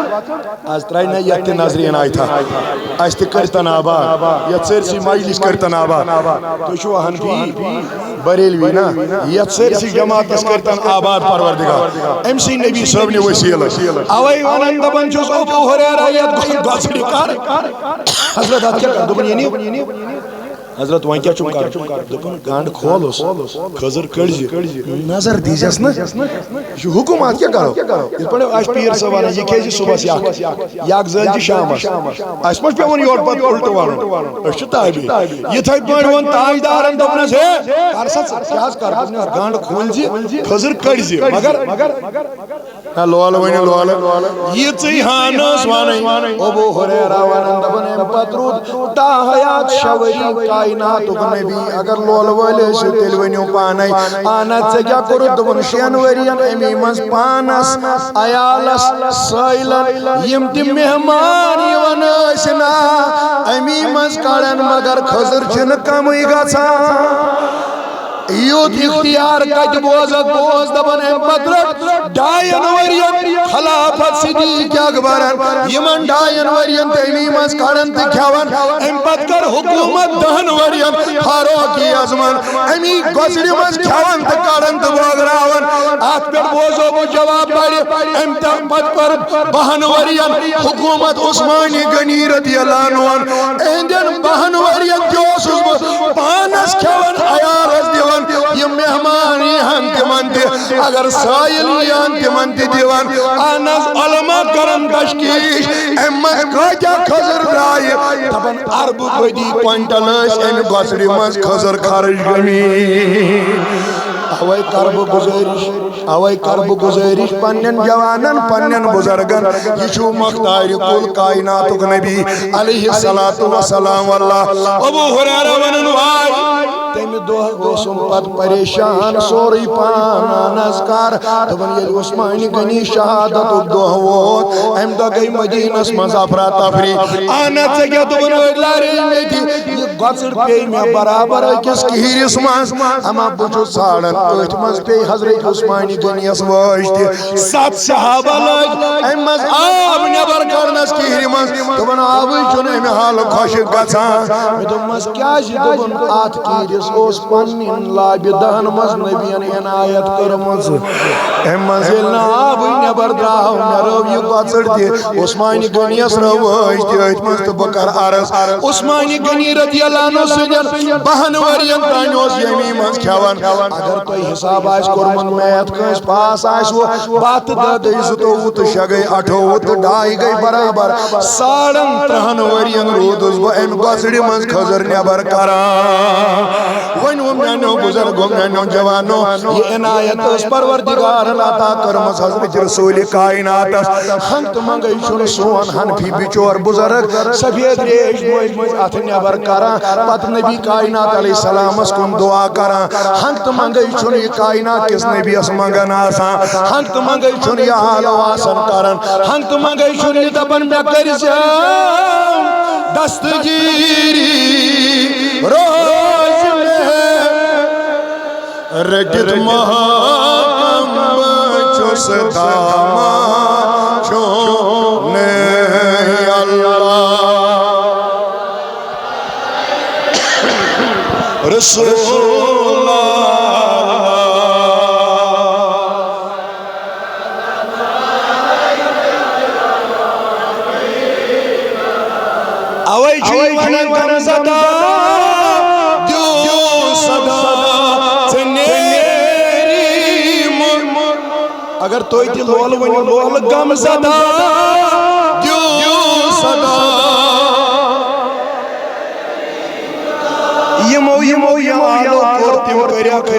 از ترٛایہِ نہ یتھ تہِ نظرِ عنایتھا۔ اسہِ تہِ کٔرۍتن آباد۔ یتھ سٲرسٕے مجلس کٔرۍتن آباد۔ تُہۍ چھِوا حنفی؟ بریلوی نا؟ یتھ سٲرسٕے جماعتس کٔرۍتن آباد پروردگار۔ أمۍ سٕے نبی صٲبنہِ وسیلہٕ۔ اوے ونان دپان چھُس، ابو ہریرہ، یتھ گۄ-، گۄژرِ کر۔ حضرت، اتھ کیٛاہ کر؟ دوٚپُن، یہِ نِو۔ حضرت، وۄنۍ کیٛاہ چھُم کرُن؟ دوٚپُن، گنٛڈ کھولُس، خٔزٕر کٔڑزِ، نظر دیٖزٮ۪س نہٕ۔ یہِ چھُ حُکُم، اتھ کیٛاہ کرو؟ یِتھ پٲٹھۍ اَسہِ پیٖر صٲب ونان، یہِ کھیٚیہِ زِ صُبحس یکھ، یکھ زٲلۍ زِ شامس۔ اَسہِ ما چھُ پٮ۪وان یورٕ پتہٕ اُلٹہٕ ونُن؟ أسۍ چھِ تابع۔ یِتھَے پٲٹھۍ ووٚن تاجدارن، دوٚپنس، ہے، کر سا ژٕ، کیٛاہ حظ کر؟ دوٚپنس، گنٛڈ کھول زِ، خٔزٕر کٔڑۍ زِ، مگر نہ لولہٕ ؤنِو لولہٕ۔ یِژٕے ہان ٲس وَنٕنۍ۔ ابو ہریرہ وَنان، دَپان، اَمہِ پَتہٕ روٗد تا حیات شےٚ ؤری کایناتُک نبی۔ اگر لولہٕ وٲلۍ ٲسِو، تیٚلہِ ؤنِو پانَے۔ اَہَن حظ، ژےٚ کیٛاہ کوٚرُتھ؟ دوٚپُن، شٮ۪ن ؤرِیَن اَمی منٛز پانَس، عیالَس، سٲیلَن، یِم تہِ مہمان یِوان ٲسۍ نا، اَمی منٛز کَڑان، مگر خٔزٕر چھِنہٕ کَمٕے گژھان۔ یُتھ اختیار کتہِ بوزکھ؟ بوز، دپان، امہِ پتہٕ رٔٹ ڈاین ؤرین خلافت صدیق اکبرن۔ یِمن ڈاین ؤرین تٔمی منٛز کڑان تہٕ کھٮ۪وان۔ امہِ پتہٕ کٔر حکومت دہن ؤرین فاروقی اعظمن۔ امی گۄژرِ منٛز کھٮ۪وان تہٕ کڑان تہٕ بٲگراوان۔ اتھ پٮ۪ٹھ بوزو بہٕ جواب پرِ۔ امہِ تہٕ پتہٕ کٔر بہن ؤرین حکومت عثمانی غنی رضی اللہ عنہ۔ اہندٮ۪ن بہن ؤرین تہِ اوسُس بہٕ پانس کھٮ۪وان، عیالس دِوان، یِم مہمان یِہن تِمن تہِ، اگر سٲیِل یِہن تِمن تہِ دِوان۔ اہن حظ، علماء کرن تشخیص، امہِ منٛز کٲتیٛاہ خٔزٕر درٛایہِ؟ دپان اربہٕ بٔدی کوینٹل ٲسۍ امہِ گۄژرِ منٛز خٔزٕر خرٕچ گٔمٕتۍ۔ اوے کرٕ بہٕ گُزٲرِش، اوے کرٕ بہٕ گُزٲرِش پننٮ۪ن جوانن، پننٮ۪ن بُزرگن، یہِ چھُ مختار کل کائناتُک نبی علیہ الصلوۃ والسلام۔ واللہ، ابو ہریرہ ونان، واے، تمہِ دۄہ اوسُم پتہٕ پریشان سورُے پان، اہن حظ کر۔ دوٚپُن، ییٚلہِ عثمانِ غنی شہادتُک دۄہ ووت، امہِ دۄہ گٔے مدینس منٛز افراتفری۔ اہن حظ، ژےٚ کیٛاہ؟ دوٚپُن، أڑۍ لارے مےٚ تہِ، یہِ گۄژٕر پیٚیہِ مےٚ برابر أکِس کِہرِس منٛز۔ اما بہٕ چھُس ژھانڈان، أتھۍ منٛز پیٚیہِ حضرت عثمانِ غنیَس وٲج تہِ۔ ستھ صحابہ لٲگۍ اَمہِ منٛز آب نٮ۪بر کڑنس کِہرِ منٛز۔ دوٚپُن، آبٕے چھُنہٕ اَمہِ حالہٕ خۄشٕک گژھان۔ مےٚ دوٚپمس، کیٛازِ؟ دوٚپُن، اتھ کِہرِس اوس پننہِ لابہِ دہن منٛز نبین عنایت کٔرمٕژ۔ اَمہِ منٛز ییٚلہِ نہٕ آبٕے نٮ۪بر درٛاو، مےٚ رٲو یہِ گۄژٕر تہِ، عثمانِ غنیَس رٲو وٲج تہِ أتھۍ منٛز، تہٕ بہٕ کرٕ عرض، عثمانِ غنی رضی اللہ عنہ سٕنٛدٮ۪ن بہن ؤرین تام اوس ییٚمی منٛز کھٮ۪وان۔ اگر تۄہہِ حساب آسہِ کوٚرمُت، میتھ کٲنٛسہِ پاس آسہِ وُ، باہ تہٕ دَہ گٔے زٕتووُہ تہٕ شےٚ گٔے اَٹھووُہ تہٕ ڈاے گٔے برابر ساس۔ ساڑن ترٛہن ؤرین روٗدُس بہٕ امہِ گۄژھڑِ منٛز خٔزٕر نٮ۪بر کران۔ وۄنۍ ووٚن میانیو بُزرگو، میانیو جوانو، یہِ عنایت ٲس پروردگارن عطا کٔرمٕژ حضرت رسول کائناتس۔ ہنگ تہٕ منگے چھُنہٕ سون حنفی بچور بُزرگ سفید ریش مٔنٛزۍ مٔنٛزۍ اتھٕ نٮ۪بر کران، پتہٕ نبی کائنات علیہ السلامس کُن دعا کران۔ ہنگ تہٕ منگے چھُنہٕ یہِ کائنات کِس نبیَس منگان آسان، ہنگ تہٕ منگے چھُنہٕ یہِ حالو آسان کران، ہنگ تہٕ منگے چھُنہٕ یہِ دپان، مےٚ کٔرۍ زِ دستگیری، روز مےٚ رٔٹِتھ ماہتم، بہٕ چھُس دامان چون اللہ۔ رسول اللہ۔ اوے چھُ یہِ ونان، غم زدہ دیو صدا، ژےٚ نیری مُر۔ اگر تُہۍ تہِ لولہٕ ؤنِو، لولہٕ غم زدہ دیو صدا۔ یِمو، یِمو، یِمو یارو کوٚر تِم کٔرِکھ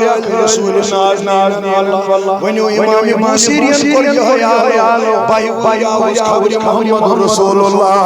رسول نازنینن اللہ۔ ؤنِو، امام بوصیرین کوٚر یِہوٚے آلو۔ بہٕ اوس خبرِ محمد رسول اللہ۔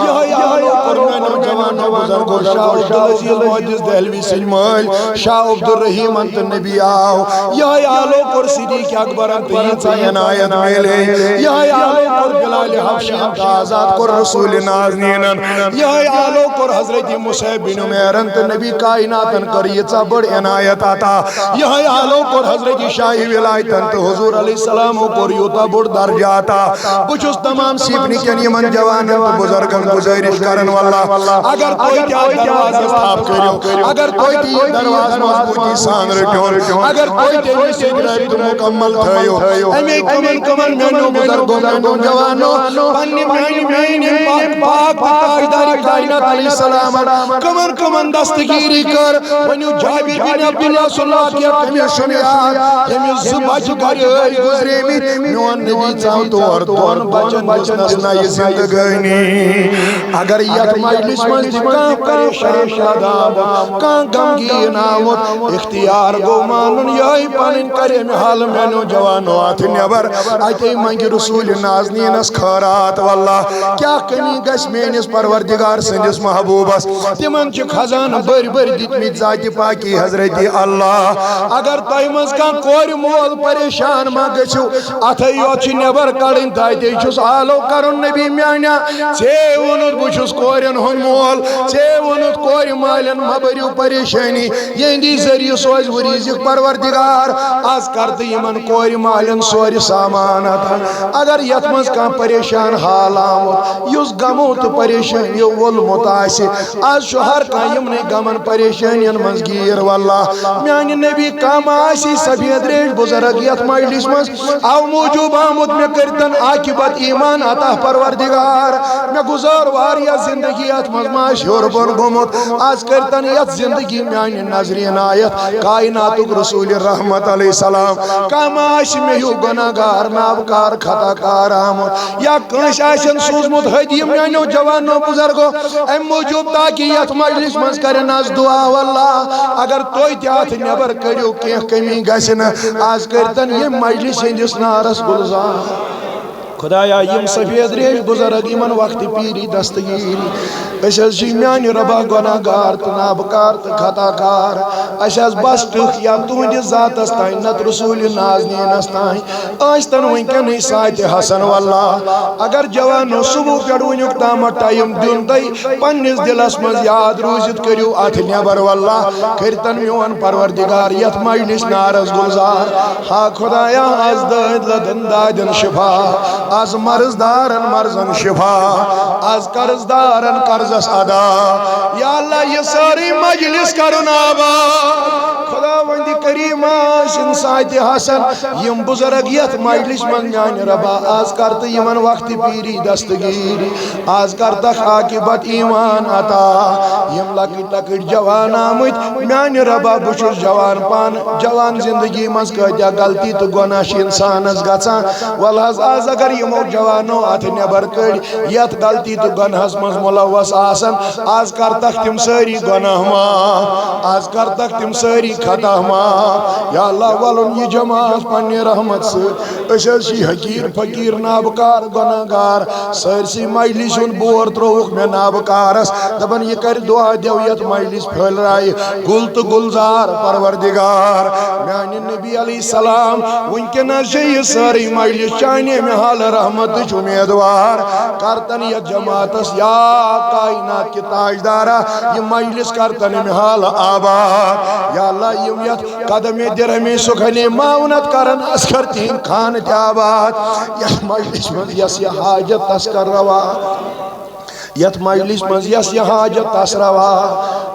یِہوٚے آلو کوٚر میانیو جوانو بُزرگو شاہ عبدالعزیز محدث دہلوی سٕنٛدۍ مٲلۍ شاہ عبدالرحیمن تہٕ نبی آو۔ یِہوٚے آلو کوٚر صدیق اکبرن تہٕ ییٖژاہ عنایت میلے۔ یِہوٚے آلو کوٚر بلال حبشین تہٕ آزاد کوٚر رسول نازنینن۔ یِہوٚے آلو کوٚر حضرت مصعب بن عمیرن تہٕ نبی کائناتن کٔر ییٖژاہ بٔڑ عنایت عطا۔ یِہوٚے آلو کوٚر حضرت شاہی ولایتن تہٕ حضور علیہ السلامو کوٚر یوٗتاہ بوٚڑ درجہ عطا۔ بہٕ چھُس تمام سیٖکھنہٕ کٮ۪ن یِمن جوانن تہٕ بُزرگن گُزٲرِش کران، واللہ، اگر تُہۍ تہِ اتھ دروازس تھپھ کٔرِو، اگر تُہۍ تہِ یہِ دروازٕ مضبوٗطی سان رٔٹِو، اگر تُہۍ تہِ أمِس سۭتۍ رٲبطہٕ مُکمل تھٲیِو، اَمے کمن کمن میٛانیو بُزرگو، میٛانیو جوانو، پننہِ میٛانہِ، میٛانہِ پاک، پاک تہٕ تاجدارِ کائنات علیہ السلامن کمن کمن دستگیری کٔر۔ ؤنِو، جابر بن عبداللہ سُنٛد واقعہ کٔمِس چھُنہٕ یاد؟ ییٚمِس زٕ بچہٕ گرِ ٲسۍ گُزریمٕتۍ۔ میون نبی ژاو تور دۄن بچن دِژنس نَیہِ زندگٲنی۔ اگر یتھ مجلس منٛز تہِ کانٛہہ پریشان زدہ آمُت، کانٛہہ غمگیٖن آمُت، اختیار گوٚو مانُن یِہوٚے پنٕنۍ کریم حال۔ میانیو جوانو، اتھٕ نٮ۪بر اتے منگہِ رسول نازنینس خٲرات۔ واللہ، کیٛاہ کمی گژھِ میٲنِس پروردگار سٕنٛدِس محبوبس؟ تِمن چھِ خزانہٕ بٔرۍ بٔرۍ دِتمٕتۍ ذاتِ پاکی حضرت اللہ۔ اگر تۄہہِ منٛز کانٛہہ کورِ مول پریشان ما گٔژھِو، اتھے یوت چھِ نٮ۪بر کڑٕنۍ، تہٕ اتے چھُس آلو کرُن، نبی میانیا، ژے ووٚنُتھ بہٕ چھُس کورٮ۪ن ہُنٛد مول، ژے ووٚنُتھ کورِ مالٮ۪ن ما بٔرِو پریشٲنی، یِہنٛدی ذٔریعہٕ سوزِ وُ رِزق پروردگار۔ از کر تہٕ یِمن کورِ مالٮ۪ن سورِ سامان عطا۔ اگر یتھ منٛز کانٛہہ پریشان حال آمُت، یُس غمو تہٕ پریشٲنیو وولمُت آسہِ، از چھُ ہر کانٛہہ یِمنٕے غمن پریشٲنین منٛز گیٖر۔ واللہ، میانہِ نبی کم آسی سفید ریش بُزرگ یتھ مجلس منٛز، او موٗجوٗب آمُت، مےٚ کٔرتن عاقبت ایمان عطا پروردگار۔ مےٚ گُزٲر واریاہ زندگی، اتھ منٛز ما آسہِ ہیوٚر بۄن گوٚمُت، از کٔرتن یتھ زندگی میانہِ نظرِ عنایت کائناتُک رسول رحمت علیہ السلام۔ کم آسہِ مےٚ ہیوٗ گۄناہ گار، نابکار، خطا کار آمُت، یا کٲنٛسہِ آسن سوٗزمُت ہدیہِ میانیو جوانو بُزرگو، امہِ موٗجوٗب تاکہِ یتھ مجلس منٛز کرن از دعا۔ واللہ، اگر تُہۍ تہِ اتھ نٮ۪بر کٔڑِو، کینٛہہ کمی گژھِ نہٕ، از کٔرتن ییٚمہِ مجلس ہٕنٛدِس نارس گُلزار۔ خدایا، یِم سفید ریش بُزرگ، یِمن وقتِ پیٖری دستگیٖری، أسۍ حظ چھِ میانہِ رۄبا گۄناہ گار تہٕ نابکار تہٕ خطا کار۔ اَسہِ حظ بس ٹٕکھ یا تُہنٛدِس ذاتس تانۍ، نتہٕ رسول نازنینس تانۍ۔ ٲسۍ تن وٕنکیٚنٕے ساعتِ حسن۔ واللہ، اگر جوانو صبح پٮ۪ٹھ وٕنیُک تامتھ ٹایم دیُن تۄہہِ پننِس دلس منٛز یاد روٗزِتھ، کٔرِو اتھ نٮ۪بر۔ واللہ، کٔرتن میون پروردگار یتھ مجلس نارس گُلزار۔ ہا خدایا، از دٲدۍ لدن دادٮ۪ن شفا، از مرض دارن مرضن شفا، از قرض دارن قرضس ادا۔ یا اللہ، یہِ سٲرٕے مجلس کرُن آباد۔ خدا خداوندِ کریم ٲسِن ساتہِ حسن، یِم بزرگ یتھ مجلس منٛز میانہِ ربا، از کر تہٕ یِمن وقتِ پیری دستگیری، از کر تکھ عاقبت ایمان عطا۔ یِم لۄکٕٹۍ لۄکٕٹۍ جوان آمٕتۍ، میانہِ ربا، بہٕ چھُس جوان پانہٕ، جوان زندگی منٛز کۭتیاہ غلطی تہٕ گۄناہ چھِ انسانس گژھان۔ ولہٕ حظ، از اگر یِمو جوانو اتھٕ نٮ۪بر کٔڑۍ، یتھ غلطی تہٕ گۄناہس منٛز ملوث آسن، از کر تکھ تِم سٲری گۄناہ معاف، از کر تکھ تِم سٲری خطا معاف۔ یا اللہ، ولُن یہِ جماعت پننہِ رحمت سۭتۍ۔ أسۍ حظ چھِ حقیٖر فقیٖر نابکار گۄناہ گار، سٲرسٕے مجلسہِ ہُنٛد بور ترٛووُکھ مےٚ نابکارس۔ دپان، یہِ کرِ دعا، دِو یتھ مجلس پھٔلرایہِ گُل تہٕ گُلزار پروردگار۔ میانہِ نبی علیہ السلام، وٕنکیٚنس چھِ یہِ سٲرٕے مجلس چانہِ امہِ حالہٕ رحمتٕچ امیدوار۔ کرتن یتھ جماعتس یا کائنات کہِ تاجدارا، یہِ مجلس کرتن امہِ حالہٕ آباد۔ یا اللہ، یِم یتھ قدمِ درہمِ سخنِ معاونت کرن، از کر تِہنٛدۍ خانہٕ تہِ آباد۔ یتھ مجلس منٛز یس یہِ حاجت تس کر روا۔ یتھ مجلس منٛز یس یہِ حاجت تس روا۔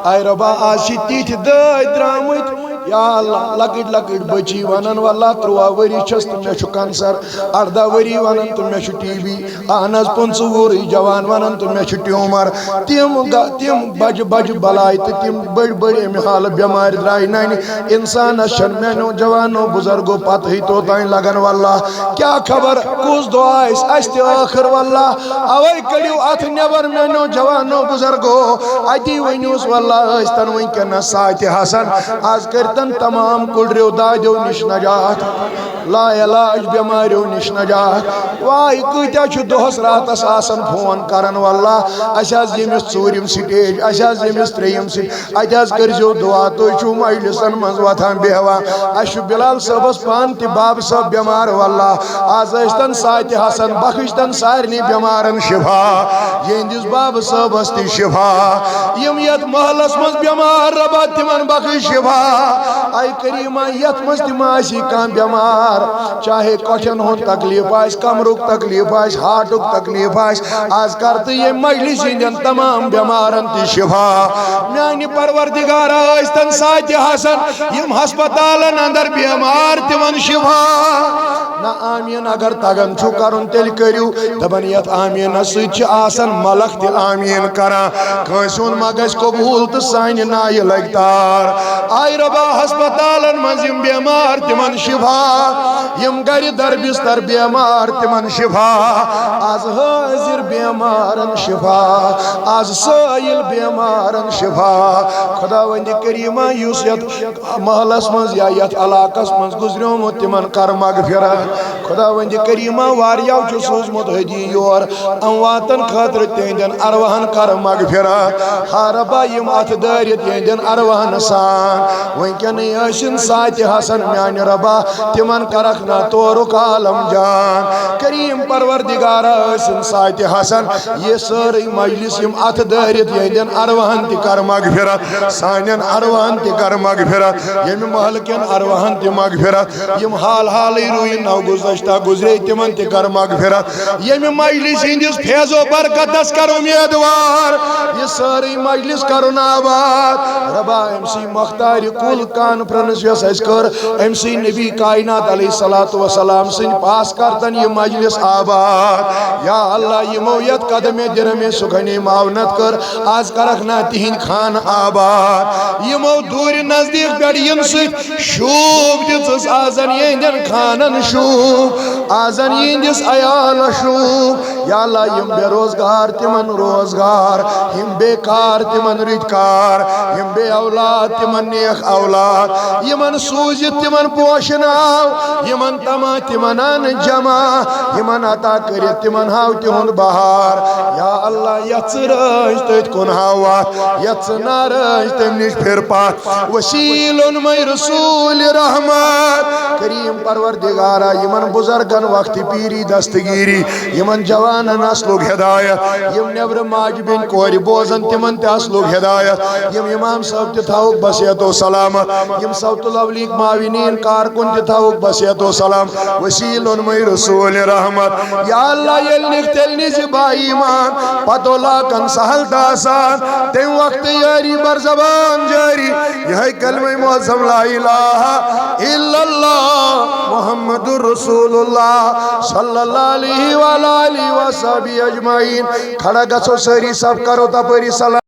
اے ربا، از چھِ تِتھۍ دٲدۍ درٛامٕتۍ، یا اللہ، لۄکٕٹۍ لۄکٕٹۍ بچی ونان، واللہ، ترٛواہ ؤری چھس تہٕ مےٚ چھُ cancer، ارداہ ؤری ونان تہٕ مےٚ چھُ ٹی بی، اہن حظ، پٕنٛژٕہ وُہرٕے جوان ونان تہٕ مےٚ چھُ tumor۔ تِم گا-، تِم بجہِ بجہِ بلاے تہٕ تِم بٔڑۍ بٔڑۍ امہِ حالہٕ بٮ۪مارِ درٛایہِ ننہِ۔ انسانس چھنہٕ میانیو جوانو بزرگو پتہٕے توتام لگان، واللہ، کیٛاہ خبر کُس دۄہ آسہِ اسہِ تہِ ٲخٕر، واللہ۔ اوے کٔڑِو اتھ نٮ۪بر میانیو جوانو بزرگو، اتی ؤنِوس، واللہ، ٲسۍ تن وٕنکیٚنس ساتہِ حسن، از کٔرۍ تن تمام کُڑریو دادیو نِش نجات، لا علاج بٮ۪ماریو نِش نجات۔ واے، کۭتیاہ چھِ دۄہس راتس آسان فون کران، واللہ، اسہِ حظ ییٚمِس ژوٗرِم stage، اسہِ حظ ییٚمِس ترٛیٚیِم stage، اتہِ حظ کٔرۍزیو دعا، تُہۍ چھِو مجلسن منٛز وۄتھان بیٚہوان۔ اسہِ چھُ بلال صٲبس پانہٕ تہِ بابہٕ صٲب بٮ۪مار، واللہ، از ٲسۍ تن ساتہِ حسن، بخش تن سارنٕے بٮ۪مارن شفا، یِہنٛدِس بابہٕ صٲبس تہِ شفا، یِم یتھ محلس منٛز بٮ۪مار، ربا، تِمن بخش شفا۔ اے کریمہ، یتھ منٛز تہِ ما آسی کانٛہہ بٮ۪مار، چاہے کۄٹھٮ۪ن ہُنٛد تکلیف آسہِ، کمرُک تکلیف آسہِ، heartُک تکلیف آسہِ، از کر تہٕ ییٚمہِ مجلس ہٕنٛدٮ۪ن تمام بٮ۪مارن تہِ شفا۔ میانہِ پروردگارا، ٲسۍ تن ساتہِ حسن، یِم ہسپتالن اندر بٮ۪مار، تِمن شفا۔ نہ آمین اگر تگان چھُ کرُن، تیٚلہِ کٔرِو۔ دپان، یتھ آمینس سۭتۍ چھِ آسان ملک تہِ آمین کران۔ کٲنٛسہِ ہُنٛد ما گژھِ قبول تہٕ سانہِ نایہِ لگہِ تار۔ آے ربا، ہسپتالن منٛز یِم بٮ۪مار، تِمن شفا۔ یِم گرِ در بستر بٮ۪مار، تِمن شفا۔ از حٲضِر بٮ۪مارن شفا، از سٲیِل بٮ۪مارن شفا۔ خداوندِ کریمہ، یُس یتھ محلس منٛز یا یتھ علاقس منٛز گُزریومُت، تِمن کر مغفرت۔ خداوندِ کریمہ، واریاہو چھُ سوٗزمُت ہدی یور، امواتن خٲطرٕ تِہنٛدٮ۪ن ارواحن کر مغفرت۔ ہا ربا، یِم اتھٕ دٲرِتھ یِہنٛدٮ۪ن ارواحن سان وٕنکیٚنٕے ٲسِن ساتہِ حسن، میانہِ ربا، تِمن کرکھ نا تورُک عالم جان۔ کریم پروردگارا، ٲسِن ساتہِ حسن، یہِ سٲرٕے مجلس، یِم اتھٕ دٲرِتھ یِہنٛدٮ۪ن ارواحن تہِ کر مغفرت، سانٮ۪ن ارواحن تہِ کر مغفرت۔ ییٚمہِ محلہٕ کٮ۪ن ارواحن تہِ مغفرت، یِم حال حالٕے روٗیہِ نو گُذشتہ گُزرے، تِمن تہِ کر مغفرت۔ ییٚمہِ مجلس ہٕنٛدِس فیض و برکتس کر امیدوار یہِ سٲرٕے مجلس کرُن آباد۔ ربا، أمۍ سٕے مختارِ کُل conference یۄس اَسہِ کٔر، أمۍ سٕے نبی کائنات علیہ الصلوۃ والسلام سٕنٛدِ پاس کرتن یہِ مجلس آباد۔ یا اللہ، یِمو یتھ قدمِ درہمِ سخنِ معاونت کٔر، از کرکھ نا تِہنٛدۍ خانہٕ آباد۔ یِمو دوٗرِ نزدیٖک پٮ۪ٹھ یِنہٕ سۭتۍ شوٗب دِژٕس آزن یِہنٛدٮ۪ن خانن شوٗب، آزن یِہنٛدِس عیالس شوٗب۔ یا اللہ، یِم بے روزگار تِمن روزگار، یِم بے کار تِمن رٕتۍ کار، یِم بے اولاد تِمن نیک اولاد، یِمن سوٗزِتھ تِمن پوشہٕ ناو، یِمن تما تِمن انہٕ جمع، یِمن عطا کٔرِتھ تِمن ہاو تِہُنٛد بہار۔ یا اللہ، یتھ ژٕ رٲچھ تٔتھۍ کُن ہاو وتھ، یتھ ژٕ نہ رٲچھ تمہِ نِش پھِر پتھ۔ وسیلہ مے رسول رحمت۔ کریم پروردگارا، یِمن بزرگن وقتِ پیری دستگیری، یِمن جوانن اصلُک ہدایت، یِم نیبرٕ ماجہِ بیٚنہِ کورِ بوزن تِمن تہِ اصلُک ہدایت، یِم امام صٲب تہِ تھاوُکھ بصحت و سلامت، یِم صوت الاولیک معاونین کارکن تہِ تھاوُکھ بصیت و سلام وسیلہ اونمے رسول رحمت۔ یا اللہ، ییٚلہِ نِکھ تیٚلہِ نِزِ با ایمان، پتو لاکن سہل تہٕ آسان، تمہِ وقتہٕ یٲری بر زبان جٲری، یہے کلمہ معظم لا الہ الا اللہ محمد رسول اللہ صلی اللہ علیہ وعلی آلہ وصحبہ اجمعین۔ کھڑا گژھو سٲری صف، کرو تپٲری سلام۔